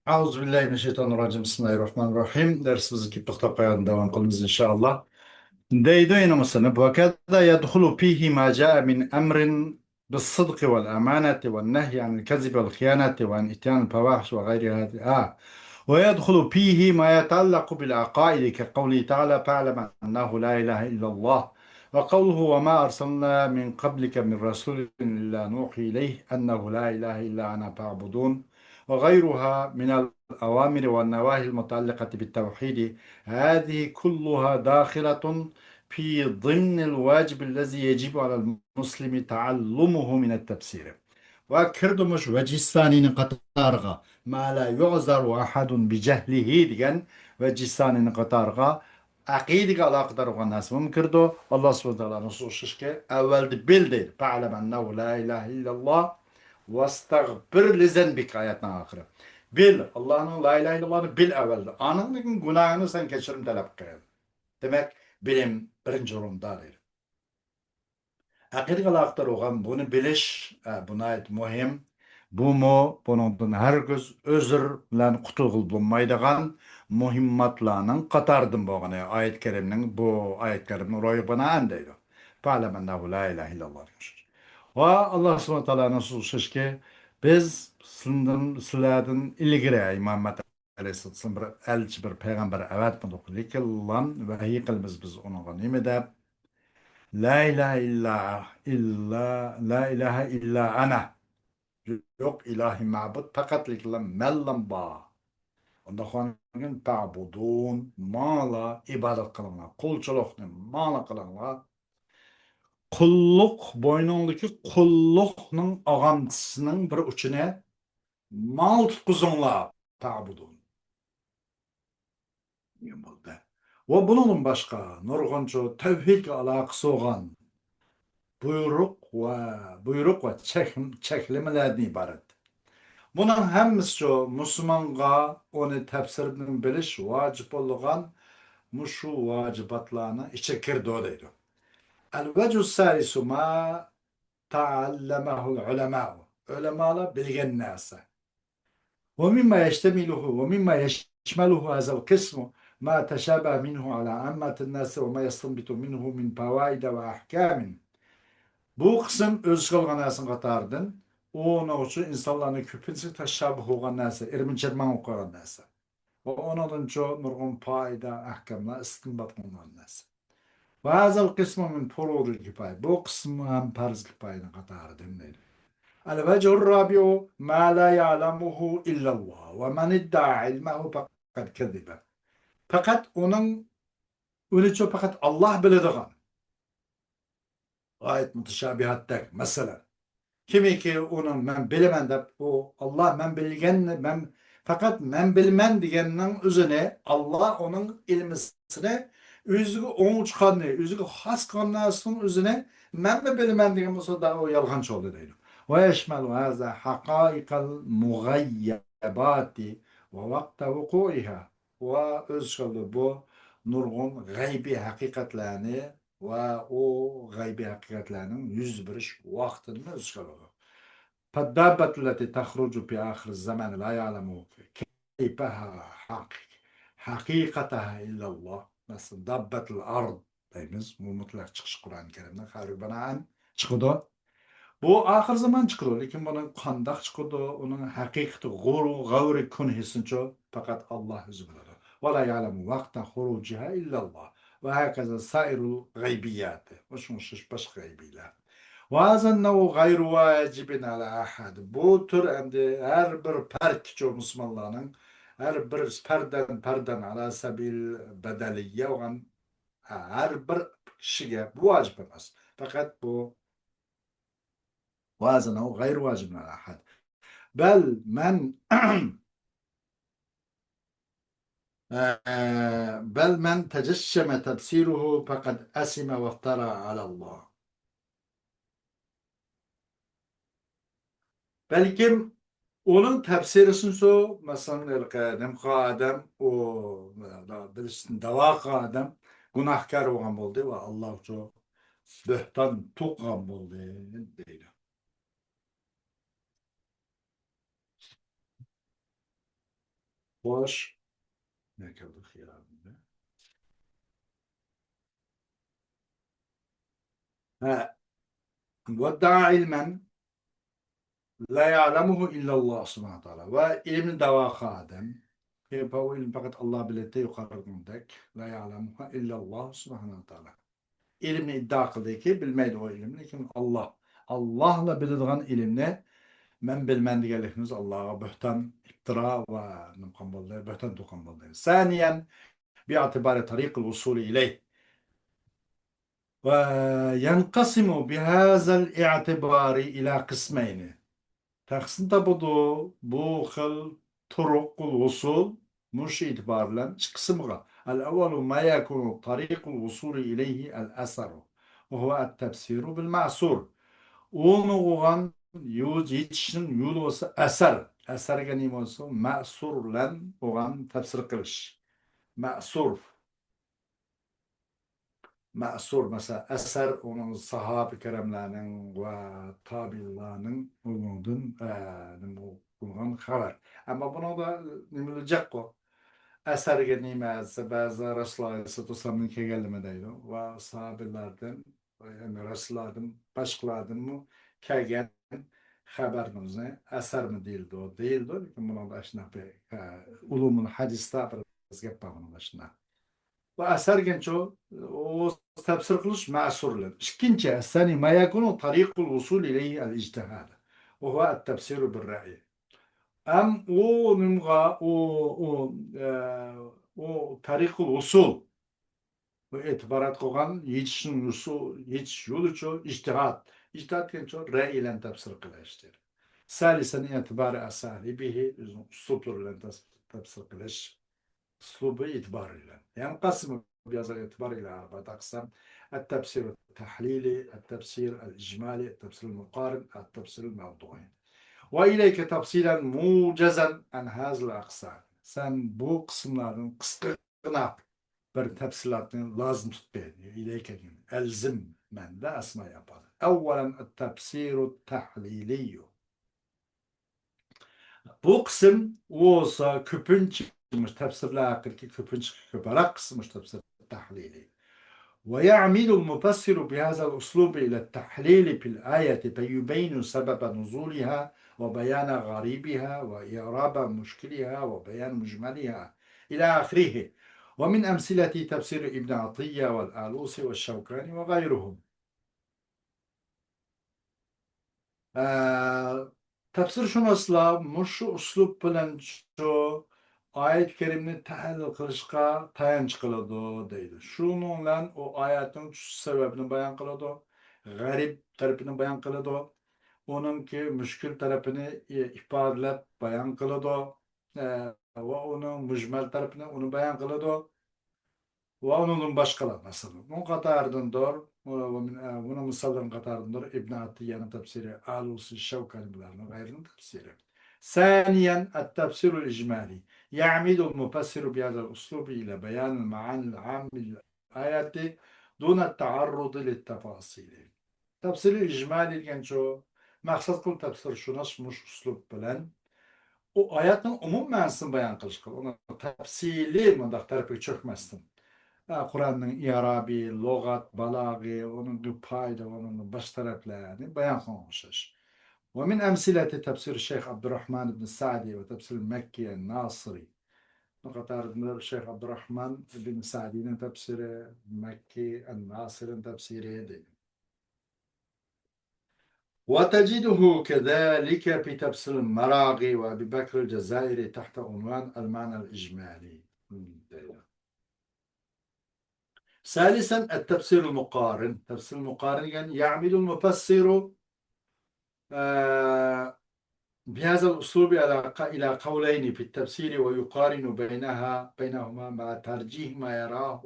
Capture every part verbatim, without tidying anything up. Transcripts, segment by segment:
أعوذ بالله من الشيطان الرجيم. بسم الله الرحمن الرحيم. دەرسىمىزنى كېيىپ توختاپ قالغان داۋام قىلىمىز، ئىنشائاللا. دەيدۇ يەنە مۇسەننىپ، وكذا يدخل فيه ما جاء من أمر بالصدق والأمانة والنهي عن الكذب والخيانة وعن إتيان الفواحش وغيرها، آه. ويدخل فيه ما يتعلق بالعقائد كقوله تعالى: فاعلم أنه لا إله إلا الله، وقوله: وما أرسلنا من قبلك من رسول إلا نوحي إليه أنه لا إله إلا أنا فاعبدون، وغيرها من الأوامر والنواهي المتعلقة بالتوحيد، هذه كلها داخلة في ضمن الواجب الذي يجب على المسلم تعلمه من التفسير. ۋە كىردى مۇشۇ ۋەجھى سانىنىڭ قاتارىغا، ما لا يعذر أحد بجهله دېگەن ۋەجھى سانىنىڭ قاتارىغا، ئەقىدىگە ئالاقىدار بولغان نەرسىمۇ كىرىدۇ. ئاللا سۇبھانەھۇ ۋە تائالانىڭ سۆزى ئىكەن، ئەۋۋەلدە بىل دەيدۇ. فاعلم أنه لا إله إلا الله واستغفر لذنبك ئايەتنىڭ ئاخىرى. بىل، ئاللانىڭ لا ئىلاھە ئىللاللاھنى بىل ئەۋۋەلدە. ئاندىن كېيىن گۇناھىڭنى سەن كەچۈرۈم تەلەپ قىل. دېمەك، بىلىم بىرىنچى ئورۇندا دەيدۇ. ئەقىدىگە ئالاقىدار بولغان بۇنى بىلىش، ئە، بۇ ناھايىتى مۇھىم. بۇمۇ بۇنىڭدىن ھەرگىز ئۆزۈر بىلەن قۇتۇلغىلى بولمايدىغان مۇھىمماتلارنىڭ قاتارىدىن بولغىنى، ئايەت كەرىمنىڭ، بۇ ئايەت كەرىمنىڭ روھىغا بىنائەن دەيدۇ. فاعلم أنه لا إله إلا الله دېگەن سۆز. ۋە ئاللا سۇبھانەھۇ ۋە تائالانىڭ سۆزى شۇكى، بىز سىلىدىن، سىلەردىن ئىلگىرى، ئەي مۇھەممەد ئەلەيھىسسالام، بىر ئەلچى، بىر پەيغەمبەر ئەۋەتمىدۇق. لېكىنلا ۋەھىي قىلىمىز بىز ئۇنىڭغا نېمە دەپ؟ لا ئىلاھە ئىللا، ئىللا، لا ئىلاھە ئىللا ئەنە. يوق ئىلاھىي مەبۇد پەقەت لېكىنلا مەنلا بار. ئۇنداق بولغاندىكىن فەئبۇدۇن، ماڭىلا ئىبادەت قىلىڭلار، قۇلچىلىقنى ماڭىلا قىلىڭلار. قۇللۇق، بوينۇڭدىكى قۇللۇقنىڭ ئاغامچىسىنىڭ بىر ئۇچىنى ماڭا تۇتقۇزۇڭلار، فەئبۇدۇن. دېگەن بولدى. ۋە بۇنىڭدىن باشقا نۇرغۇنچە تەۋھىدكە ئالاقىسى بولغان بۇيرۇق ۋە، بۇيرۇق ۋە چەك-، چەكلىمىلەردىن ئىبارەت. بۇنىڭ ھەممىسىچۇ مۇسۇلمانغا ئۇنى تەپسىرىدىن بىلىش ۋاجىپ بولغان مۇشۇ ۋاجىباتلارنىڭ ئىچىگە كىرىدۇ دەيدۇ. الوجه الثالث ما تعلمه العلماء. ئۆلىمالار بىلگەن نەرسە. ومما يشتمله، ومما يشمله هذا القسم ما تشابه منه على عامة الناس وما يستنبط منه من فوائد وأحكام. بۇ قىسىم ئۆز ئىچىگە ئالغان نەرسىنىڭ قاتارىدىن، ئۇنىڭ ئۈچۈن ئىنسانلارنىڭ كۆپىنچىسى تەشابۇھ بولغان نەرسە، ئىرمىچىرماڭ بولۇپ قالغان نەرسە. ۋە ئۇنىڭدىن چوڭ نۇرغۇن پائىدە، ئەھكاملار ئىستىنبات قىلىنغان نەرسە. وهذا القسم من فروض الكفاية. بۇ قىسىم ھەم پەرز كىپايەنىڭ قاتارىدىن دەيدۇ. الوجه الرابع ما لا يعلمه إلا الله ومن ادعى علمه فقد كذب. پەقەت ئۇنىڭ، ئۇنىچۇ پەقەت ئاللا بىلىدىغان. ئايەت مۇتەشابىھاتتەك، مەسىلەن، كىمكى ئۇنىڭ مەن بىلىمەن دەپ، ئۇ ئاللا مەن بىلگەننى، مەن، پەقەت مەن بىلىمەن دېگەننىڭ ئۆزىنى، ئاللا ئۇنىڭ ئىلمىسىنى ئۆزىگە ئوڭ چىققاننى، ئۆزىگە خاس قىلغان نەرسىنىڭ ئۆزىنى مەنمۇ بىلىمەن دېگەن بولسا، دا ئۇ يالغانچى بولدى دەيدۇ. ويشمل هذا حقائق المغيبات ووقت وقوعها. ۋە ئۆز ئىچىگە ئالىدۇ بۇ نۇرغۇن غەيبىي ھەقىقەتلەرنى ۋە ئۇ غەيبىي ھەقىقەتلەرنىڭ يۈز بېرىش ۋاقتىنىمۇ ئۆز ئىچىگە ئالىدۇ. فالدابة التي تخرج في آخر الزمان لا يعلم كيفها حق-، حقيقتها إلا الله. مەسىلەن، داببەتۇل ئارض دەيمىز. بۇ مۇتلەق چىقىش قۇرئان كەرىمنىڭ خەۋىرىگە بىنائەن چىقىدۇ. بۇ ئاخىر زامان چىقىدۇ، لېكىن بۇنىڭ قانداق چىقىدۇ، ئۇنىڭ ھەقىقىتى غۇرۇ، غەۋرى كۇنھىسىنچۇ پەقەت ئاللا ئۆزى بىلىدۇ. ولا يعلم وقت خروجها إلا الله. وهكذا سائر الغيبيات. مۇشۇنىڭغا ئوخشاش باشقا غەيبىيلەر. وهذا النوع غير واجب على أحد. بۇ تۈر ئەمدى ھەر بىر پەردكىچۇ مۇسۇلمانلارنىڭ ھەر بىر پەردەن پەردەن على سبيل البدلية بولغان ھە، ھەر بىر كىشىگە بۇ ۋاجىپ ئەمەس. پەقەت بۇ ۋازىنىڭ غەيرىي ۋاجىبىن ئەلا ئەھەد. بەل مەن، ئە، بەل مەن تەجەششەمە تەپسىرۇھۇ پەقەد ئەسىمە ۋەفتەرا ئەلەللاھ. بەلكىم ئۇنىڭ تەپسىرىسىنىسۇ، مەسىلەن، ھېلىقى نېمە قىلغان ئادەم، ئۇ بىلىشتىن داۋا قىلغان ئادەم گۇناھكار بولغان بولدى ۋە ئاللاھچۇ بۆھتان توقۇغان بولدى، دەيدۇ. خوش. ما كان الخيار. ها. وادعى علما لا يعلمه إلا الله سبحانه وتعالى. ۋە ئىلىمنى دەۋا قىلغان ئادەم. بۇ ئىلىم پەقەت ئاللا بىلەتتى، يۇقىرىقىدەك. لا يعلمه إلا الله سبحانه وتعالى. ئىلىمنى ئىددىئا قىلدىكى، بىلمەيدۇ ئۇ ئىلىمنى، لېكىن ئاللا، ئاللا بىلىدىغان ئىلىمنى مەن بىلمەن دېگەنلىكىمىز ئاللاغا بۆھتان، ئىپتىرا ۋە نېمە قىلغان بولدى؟ بۆھتان توقۇغان بولدى. ثانيا، باعتبار طريق الوصول إليه. وينقسم بهذا الاعتبار إلى قسمين. تەقسىم تاپىدۇ بۇ خىل طرق الوصول مۇشۇ ئېتىبار بىلەن ئىككى قىسىمغا. الأول ما يكون طريق الوصول إليه الأثر وهو التبصير بالمأثور. ئۇنىڭغا بولغان يول، يېتىشنىڭ يولى بولسا ئەسەر. ئەسەرگە نېمە بولسا مەسۇر بىلەن بولغان تەپسىر قىلىش. مەسۇر. مەسۇر، مەسىلەن، ئەسەر ئۇنىڭ ساھابە كىراملارنىڭ ۋە تابىئىنلارنىڭ ئۇنىڭدىن، ئە، نېمە قىلغان خەۋەر. ئەمما بۇنىڭدا نېمىلەر جىققۇ؟ ئەسەرگە نېمە دېسە، بەزى رەسۇلۇللا ئەلەيھىسسالاتۇ ۋەسسالامدىن كەلگەنلىمۇ دەيدۇ ۋە ساھابىلاردىن، يەنى رەسۇلۇللاردىن باشقىلاردىنمۇ كەلگەن خەۋەرلىرىمىزنى ئەسەرمۇ دېيىلىدۇ، دېيىلىدۇ. لېكىن بۇنىڭدا ئاشۇنداق بىر، ئە، ئۇلۇمۇل ھەدىستا بىر گەپ بار بۇنىڭدا ئاشۇنداق. ۋە ئەسەرگىچۇ، ئۇ تەپسىر قىلىش مەسۇر بىلەن. ئىككىنچى، الثاني ما يكون طريق الوصول إليه الاجتهاد وهو التفسير بالرأي. ئەم ئۇ نېمىغا، ئۇ، ئۇ، ئە، ئۇ تەرىقۇل ئۇسۇل، بۇ ئېتىبارات قىلغان يېتىشنىڭ يوسۇ-، يېتىش يولىچۇ، ئىجتىھاد. ئىجتىھاد دېگەنچۇ، رەي بىلەن تەپسىر قىلىشتۇر. ثالثا اعتبار أساليبه، ئۆزىنىڭ ئۇسلۇبلىرى بىلەن تەس-، تەپسىر قىلىش. ئۇسلۇبى ئېتىبارى بىلەن. يەنقەسىمۇ بىھازا ئېتىبار ئىلە ئەربەئەتە ئەقسام. التفسير التحليلي، التفسير الإجمالي، التفسير المقارن، التفسير الموضوعي. وإليك تفصيلا موجزا عن هذه الأقسام. سەن بۇ قىسىملاردىن قىسقىغىنا بىر تەپسىلاتنى لازىم تۇتۇپ بەر. إليك دېگەن. ألزم مەندە ئەسما ياپار. أولا التفسير التحليلي. بۇ قىسىم بولسا كۆپىنچە مۇشۇ تەپسىرلەر ھەققىدىكى كۆپىنچە كۆپرەك قىسىم مۇشۇ تەپسىر تەھلىلى. ويعمد المفسر بهذا الأسلوب إلى التحليل في الآية فيبين سبب نزولها وبيان غريبها وإعراب مشكلها وبيان مجملها إلى آخره. ومن أمثلة تفسير ابن عطية والآلوسي والشوكاني وغيرهم. ئە، تەپسىرشۇناسلار مۇشۇ ئۇسلۇب بىلەن شۇ ئايەت كەرىمنى تەھلىل قىلىشقا تايانچ قىلىدۇ دەيدۇ. شۇنىڭ بىلەن ئۇ ئايەتنىڭ چۈشۈش سەۋەبىنى بايان قىلىدۇ، غەرىب تەرىپىنى بايان قىلىدۇ، ئۇنىڭكى مۈشكۈل تەرىپىنى ئى-، ئىپادىلەپ بايان قىلىدۇ، ئە، ۋە ئۇنىڭ مۈجمەل تەرىپىنى ئۇنى بايان قىلىدۇ. ۋە ئۇنىڭدىن باشقىلار، مەسىلەن، بۇنىڭ قاتارىدىندۇر، بۇنىڭ مىساللىرىنىڭ قاتارىدىندۇر ئىبن ئەتىيەنىڭ تەپسىرى، ئالۇسى، شەۋكانى بۇلارنىڭ غەيرىنىڭ تەپسىرى. ثانيا التفسير الإجمالي يعمد المفسر بهذا الأسلوب إلى بيان المعاني العامة للآية دون التعرض للتفاصيل. تەپسىرى ئىجمالىي دېگەنچۇ، مەقسەت قىل تەپسىرشۇناس مۇشۇ ئۇسلۇب بىلەن ئۇ ئايەتنىڭ ئومۇم مەنىسىنى بايان قىلىشقا، ئۇنى تەپسىلىي مۇنداق تەرىپىگە چۆكمەستىن، ئە، قۇرئاننىڭ ئىئرابى، لۇغەت، بالاغە، ئۇنىڭ پايدا، ئۇنىڭ باش تەرەپلەرنى بايان قىلغان ئوخشاش. ومن أمثلة تفسير الشيخ عبد الرحمن بن سعدي وتفسير المكي الناصري. بۇ قاتاردا شەيخ ئابدۇراخمان ئىبن سەئدىنىڭ تەپسىرى، مەككى ئەن-ناسىرىنىڭ تەپسىرى دەيدۇ. وتجده كذلك في تفسير المراغي وأبي بكر الجزائري تحت عنوان المعنى الإجمالي. ثالثا التفسير المقارن. تەپسىر مۇقارىن دېگەن يعمد المفسر، ئە، بهذا الأسلوب على ق-، إلى قولين في التفسير ويقارن بينها، بينهما مع ترجيح ما يراه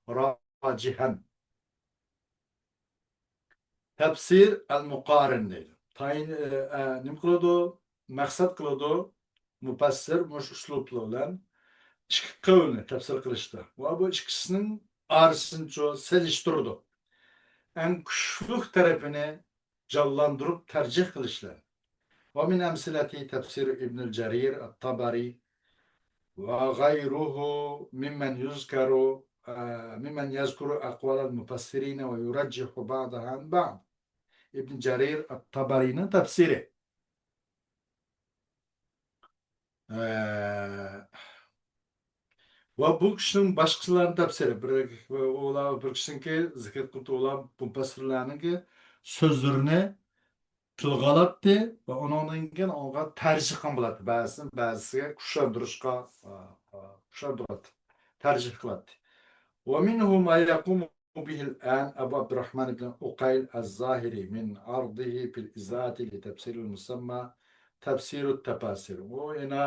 راجحا. تەپسىر ئەل مۇقارىن دەيدۇ. تايىن، ئە، ئە، نېمە قىلىدۇ؟ مەقسەت قىلىدۇ. مۇپەسسىر مۇشۇ ئۇسلۇبلار بىلەن ئىككى قەۋلنى تەپسىر قىلىشتا. ۋە بۇ ئىككىسىنىڭ ئارىسىنىچۇ سېلىشتۇرىدۇ. ئەڭ كۈچلۈك تەرىپىنى جانلاندۇرۇپ تەرجىھ قىلىشلار. ومن أمثلة تفسير ابن جرير الطبري، وغيره ممن يذكر، ئە، ممن يذكر أقوال المفسرين ويرجح بعضها عن بعض. ئىبن جەرىر ئەت-تەبەرىنىڭ تەپسىرى. ئە، ۋە بۇ كىشىنىڭ باشقىلارنىڭ تەپسىرى، بىر، ئۇلار بىر كىشىنىڭكى زىكىر قىلىپ، ئۇلار مۇپەسسىرلەرنىڭكى سۆزلىرىنى تىلغا ئالاتتى ۋە ئۇنىڭدىن كېيىن ئۇنىڭغا تەرجىھ قىلغان بولاتتى. بەزىسىنى بەزىسىگە كۈچلەندۈرۈشكە، ئا، ئا، كۈچلەندۈراتتى، تەرجىھ قىلاتتى. ومنه ما يقوم به الآن أبو عبد الرحمن بن عقيل الظاهري من عرضه في الإضاءة لتفسير المسمى تفسير التفاسير. ئۇ يەنە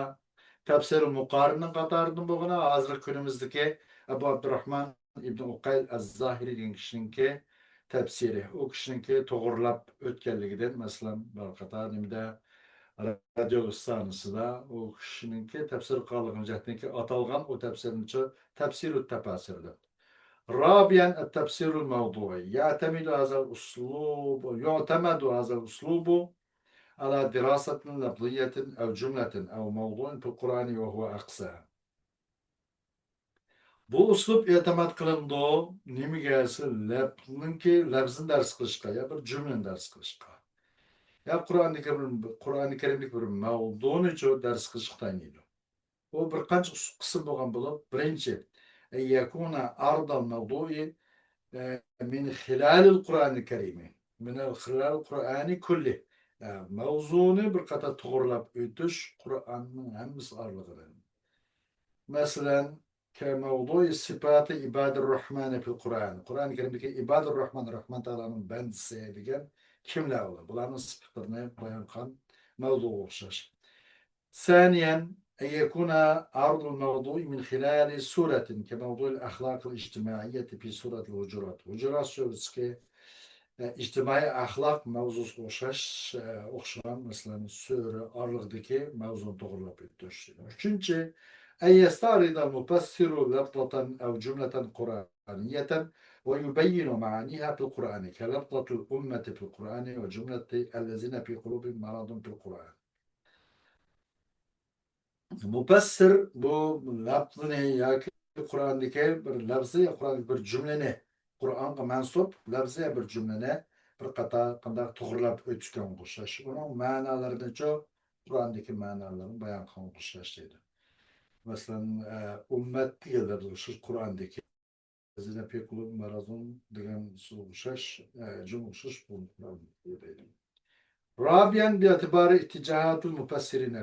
تەپسىرۇل مۇقارىننىڭ قاتارىدىن بولغان، ھازىرقى كۈنىمىزدىكى ئەبۇ ئابدۇراخمان ئىبن ئۇقەيل ئەز-زاھىرى دېگەن كىشىنىڭكى تەپسىرى، ئۇ كىشىنىڭكى توغرىلاپ ئۆتكەنلىكىدىن، مەسىلەن، بىر قاتار نېمىدە، رادىيو ئىستانسىدا ئۇ كىشىنىڭكى تەپسىر قىلغان جەھەتتىنكى ئاتالغان ئۇ تەپسىرنىچۇ تەپسىرۇت تەپاسىر دەپ. رابعا، التفسير الموضوعي. يعتمد هذا الأسلوب، يعتمد هذا الأسلوب على دراسة لفظية أو جملة أو موضوع في القرآن وهو أقصى. بۇ ئۇسلۇب ئېتىماد قىلىنىدۇ. نېمىگە دېسە، لەپنىڭكى لەپزىنى دەرس قىلىشقا يا بىر جۈملىنى دەرس قىلىشقا. يا قۇرئاننى كەرىم-، قۇرئانى كەرىمدىكى بىر مەۋزۇنىچۇ دەرس قىلىشقا تايىنىدۇ. ئۇ بىر قانچە ئۇس-، قىسىم بولغان بولۇپ، بىرىنچى، أن يكون عرض الموضوع، ئە، من خلال القرآن الكريم، من خلال القرآن كله. ئە، مەۋزۇنى بىر قاتار توغرىلاپ ئۆتۈش قۇرئاننىڭ ھەممىسى ئارىلىقىدىن. مەسىلەن، كموضوع صفات عباد الرحمن في القرآن. قۇرئان كەرىمدىكى ئىبادۇر راھمان، راھمان تائالانىڭ بەندىسى دېگەن كىملەر ئۇلار؟ بۇلارنىڭ سۈپىتىنى بايان قىلغان مەۋزۇغا ئوخشاش. ثانيا، أن يكون عرض الموضوع من خلال سورة كموضوع الأخلاق الاجتماعية في سورة الحجرات. ھۇجۇرات سۈرىسىدىكى، ئە، ئىجتىمائىي ئەخلاق مەۋزۇسىغا ئوخشاش، ئە، ئوخشىغان، مەسىلەن، سۈرە ئارىلىقىدىكى مەۋزۇنى توغرىلاپ ئۆتۈش. ئۈچىنچى، أن يستعرض المفسر لفظة أو جملة قرآنية ويبين معانيها في القرآن، كلفظة الأمة في القرآن وجملة الذين في قلوبهم مرض في القرآن. مۇپەسسىر بۇ لەپزىنى ياكى قۇرئاندىكى بىر لەپزى يا قۇرئاندىكى بىر جۈملىنى، قۇرئانغا مەنسۇپ لەپزى يا بىر جۈملىنى بىر قاتار قانداق توغرىلاپ ئۆتۈشكە ئوخشاش. ئۇنىڭ مەنالىرىنىچۇ قۇرئاندىكى مەنالىرىنى بايان قىلغانغا ئوخشاش دەيدۇ. مەسىلەن، ئە، ئۇممەت دېگەن لەپز شۇ قۇرئاندىكى. الذين في قلوبهم مرض دېگەن سۆزگە ئوخشاش، ئە، جۈملىگە ئوخشاش بۇ دەيدۇ. رابعا، باعتبار اتجاهات المفسرين.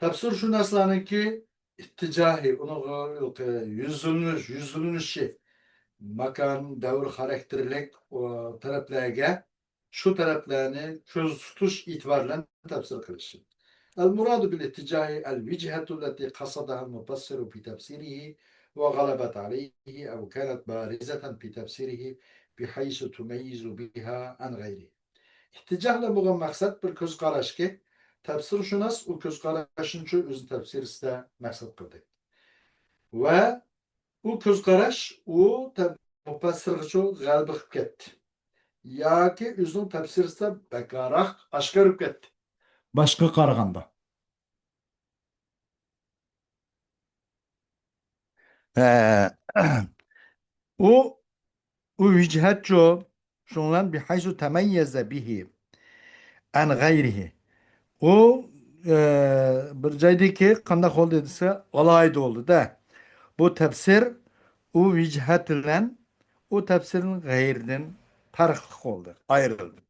تەپسىرشۇناسلارنىڭكى ئىتتىجاھى، ئۇنىڭغا يۈزلىنىش، يۈزلىنىشى، ماكان، دەۋر خاراكتېرلىك، ئۇ، تەرەپلەرگە شۇ تەرەپلەرنى كۆزدە تۇتۇش ئېتىبارى بىلەن تەپسىر قىلىشى. المراد بالاتجاه الوجهة التي قصدها المفسر في تفسيره وغلبت عليه أو كانت بارزة في تفسيره بحيث تميز بها عن غيره. ئىتتىجاھ بىلەن بولغان مەقسەت بىر كۆز قاراشكى، تەپسىرشۇناس ئۇ كۆز قاراشنىچۇ ئۆزىنىڭ تەپسىرىسىدە مەقسەت قىلدى. ۋە ئۇ كۆز قاراش ئۇ تە-، مۇپەسسىرغىچۇ غەلىبە قىلىپ كەتتى. ياكى ئۆزىنىڭ تەپسىرىسىدە بەكراق ئاشكارا بولۇپ كەتتى. باشقىغا قارىغاندا. ھە، ئۇ، ئۇ ۋىجھەتچۇ، شۇڭلان بىھەيسۇ تەمەييەزە بىھى ئەن غەيرىھى. ئۇ، ئە، بىر جايدىكى قانداق بولدى دېسە، ئالاھىدە بولدى-دە. بۇ تەپسىر ئۇ ۋىجھەت بىلەن ئۇ تەپسىرنىڭ غەيرىدىن پەرقلىق بولدى، ئايرىلدى.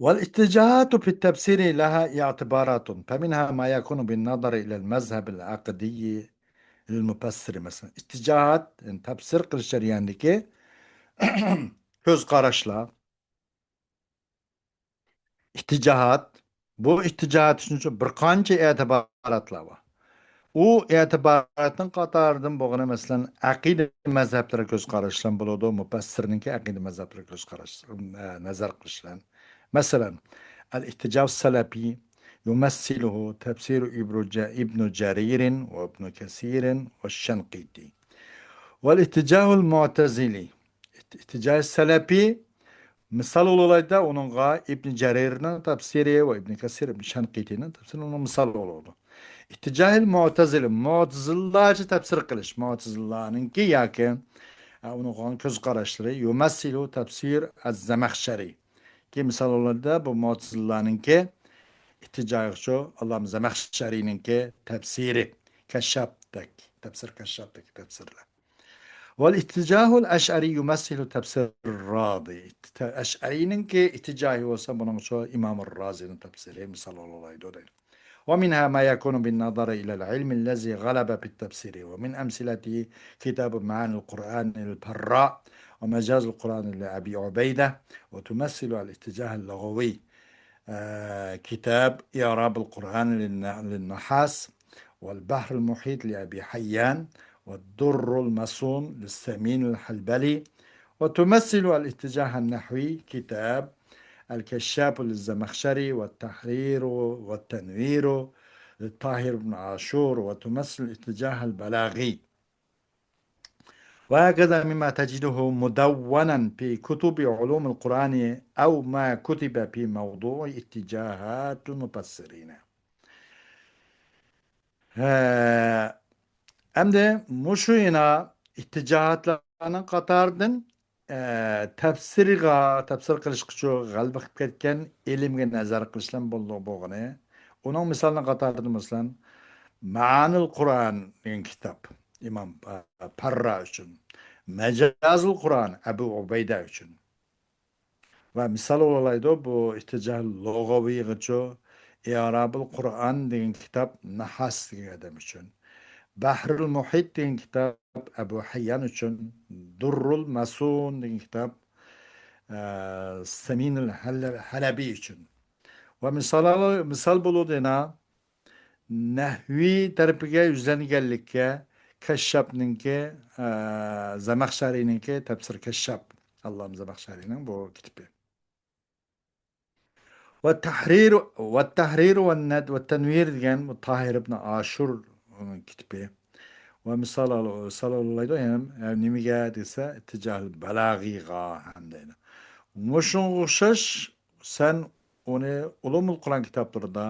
والاتجاهات في التفسير لها اعتبارات، فمنها ما يكون بالنظر إلى المذهب العقدي للمفسر. مەسىلەن، ئىتتىجاھات، يەنى تەپسىر قىلىش جەريانىدىكى كۆز قاراشلار، ئىتتىجاھات، بۇ ئىتتىجاھات ئۈچۈن بىر قانچە ئېتىباراتلار بار. ئۇ ئېتىباراتنىڭ قاتارىدىن بولغىنى، مەسىلەن، ئەقىدە مەزھەپلىرىگە كۆز قاراشلار بولىدۇ، مۇپەسسىرنىڭكى ئەقىدە مەزھەپلىرىگە كۆز قاراش، ئە، نەزەر قىلىشلار. مەسىلەن، الاتجاه السلفي يمثله تفسير ابن ج-، ابن جرير وابن كثير والشنقيطي. والاتجاه المعتزلي، ئىتتىجاھ سەلەپى مىسال بولالايدۇ ئۇنىڭغا ئىبن جەرىرنىڭ تەپسىرى ۋە ئىبن كەسىر، ئىبن شەنقىتىنىڭ تەپسىرى ئۇنىڭ مىسال بولىدۇ. ئىتتىجاھىل مۇتەزىلە، مۇتەزىللارچە تەپسىر قىلىش، مۇتەزىللارنىڭكى ياكى ئە، ئۇنىڭغا كۆز قاراشلىرى يۇمەسسىلۇ تەپسىر ئەز-زەمەخشەرى. كى مىسال بولىدۇ بۇ مۇتەزىللارنىڭكى ئىتتىجاھىچۇ ئاللام زەمەخشەرىنىڭكى تەپسىرى كەششاپتەك، تەپسىر كەششاپتەك تەپسىرلەر. والاتجاه الأشعري يمثل تفسير الرازي. ئەشئەرىنىڭكى ئىتتىجاھى بولسا بۇنىڭچۇ ئىمام رازىنىڭ تەپسىرى مىسال بولالايدۇ دەيدۇ. ومنها ما يكون بالنظر إلى العلم الذي غلب في التفسير، ومن أمثلته كتاب معاني القرآن للفراء، ومجاز القرآن لأبي عبيدة، وتمثل الاتجاه اللغوي، آه، كتاب إعراب القرآن للن-، للنحاس، والبحر المحيط لأبي حيان، والدر المصون للسمين الحلبلي، وتمثل الاتجاه النحوي كتاب الكشاف للزمخشري، والتحرير والتنوير للطاهر بن عاشور، وتمثل الاتجاه البلاغي. وهكذا مما تجده مدونا في كتب علوم القرآن أو ما كتب في موضوع اتجاهات المفسرين. ھە، ئەمدى مۇشۇ يەنە ئىتتىجاھاتلارنىڭ قاتارىدىن، ئە، تەپسىرغا، تەپسىر قىلىشقىچۇ غەلىبە قىلىپ كەتكەن ئىلىمگە نەزەر قىلىشلام بولدى بولغىنى. ئۇنىڭ مىسالىنىڭ قاتارىدا مەسىلەن، مائانىل قۇرئان دېگەن كىتاب، ئىمام، ئە، پەررا ئۈچۈن، مەجازىل قۇرئان ئەبۇ ئۇبەيدە ئۈچۈن. ۋە مىسال بولالايدۇ بۇ ئىتتىجاھ لۇغەۋىغىچۇ، ئىئرابۇل قۇرئان دېگەن كىتاب نەھاس دېگەن ئادەم ئۈچۈن، بەھرۇل مۇھىت دېگەن كىتاب ئەبۇ ھەييان ئۈچۈن، دۇررۇل مەسۇن دېگەن كىتاب، ئە، سەمىنۇل ھەل-، ھەلەبى ئۈچۈن. ۋە مىسال، مىسال بولىدۇ يەنە نەھۋى تەرىپىگە يۈزلەنگەنلىككە، كەششاپنىڭكى، ئە، زەمەخشەرىنىڭكى تەپسىر كەششاپ، ئاللام زەمەخشەرىنىڭ بۇ كىتابى. ۋە تەھرىر، ۋە تەھرىر ۋە نەد-، ۋە تەنۋىر دېگەن بۇ تاھىر ئىبن ئاشۇر ئۇنىڭ كىتابى. ۋە مىسال ئال-، مىسال ئالالايدۇ، يەنى، ئە، نېمىگە دېسە، ئىتتىجاھىل بالاغىغا ھەم دەيدۇ. مۇشۇنىڭغا ئوخشاش سەن ئۇنى ئۇلۇمۇل قۇرئان كىتابلىرىدا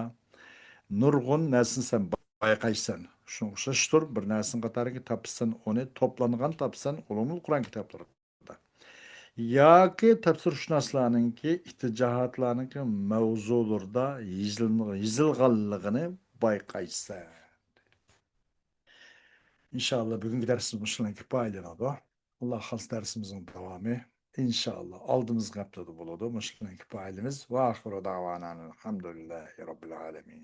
نۇرغۇن نەرسىنى سەن بايقايسەن. شۇنىڭغا ئوخشاشتۇر، بىر نەرسىنىڭ قاتارىغا تاپىسەن، ئۇنى توپلانغان تاپىسەن ئۇلۇمۇل قۇرئان كىتابلىرىدا. ياكى تەپسىرشۇناسلارنىڭكى ئىتتىجاھاتلارنىڭكى مەۋزۇلىرىدا يېزىلغ-، يېزىلغانلىقىنى بايقايسەن. ئىنشائاللا، بۈگۈنكى دەرسىمىز مۇشۇنىڭ كىپايىلىنىدۇ. ئاللا خالىسا دەرسىمىزنىڭ داۋامى، ئىنشائاللا، ئالدىمىزقى ھەپتىدە بولىدۇ. مۇشۇنىڭ كىپايىلىمىز. ۋە ئاخىرۇ دەۋانا ئەلھەمدۇلىللاھى رەببىل ئالەمىن.